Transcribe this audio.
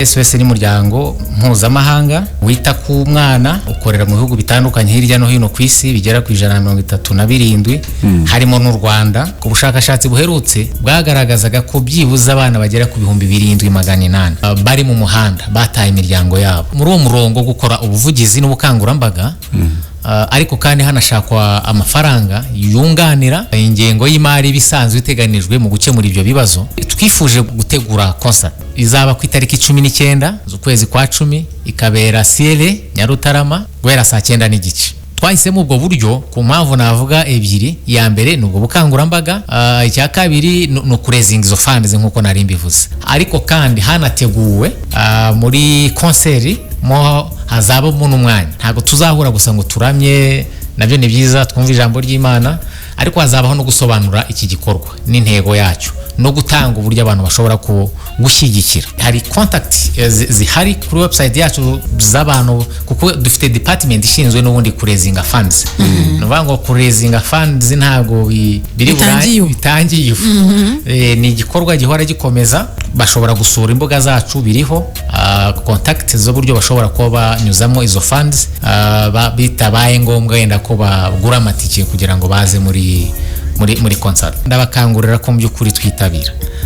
SOS ni umuryango mpuzamahanga wita ku mwana, ukorera mu bihugu bitandukanye hirya no hino ku isi bigera ku 137, harimo n'u Rwanda. Ku bushakashatsi buherutse bwagaragazaga ko byibuze abana bagera ku 7800 bari mu muhanda, bataye imiryango yabo. Muri uwo murongo wo gukora ubuvugizi n'ubukangurambaga, ariko kandi hanashakwa amafaranga yunganira ingengo y'imari iba isanzwe iteganijwe mu gukemura ibyo bibazo, twifuje gutegura concert izaba ku itariki 19 z'ukwezi kwa 10, ikabera Siyere Nyarutarama guhera saa 9:30. Twahisemo ubwo buryo ku mpamvu navuga ebyiri. Iya mbere ni ubwo bukangurambaga, icya kabiri ni ukuraisinga izo funds nk'uko nari mbivuze. Ariko kandi hanateguwe muri concert mo hazabamo n'umwanya, ntabwo tuzahura gusa ngo turamye, nabyo ni byiza, twumve ijambo ry'Imana, ariko hazabaho no gusobanura iki gikorwa n'intego yacyo no gutanga uburyo abantu bashobora gushyigikira. Hari contact zihari kuri website yacu z'abantu, kuko dufite department ishinzwe n'ubundi kuraisinga funds. Ni ukuvuga ngo kuraisinga funds ntabwo biri Bitangiye ubu. Bitangiye ubu. Ni igikorwa gihora gikomeza. Bashobora gusura imbuga zacu, biriho contact z'uburyo bashobora kuba banyuzamo izo funds, bitabaye ngombwa wenda ko bagura amatike kugira ngo baze muri concert. Ndabakangurira ko mu by'ukuri twitabira.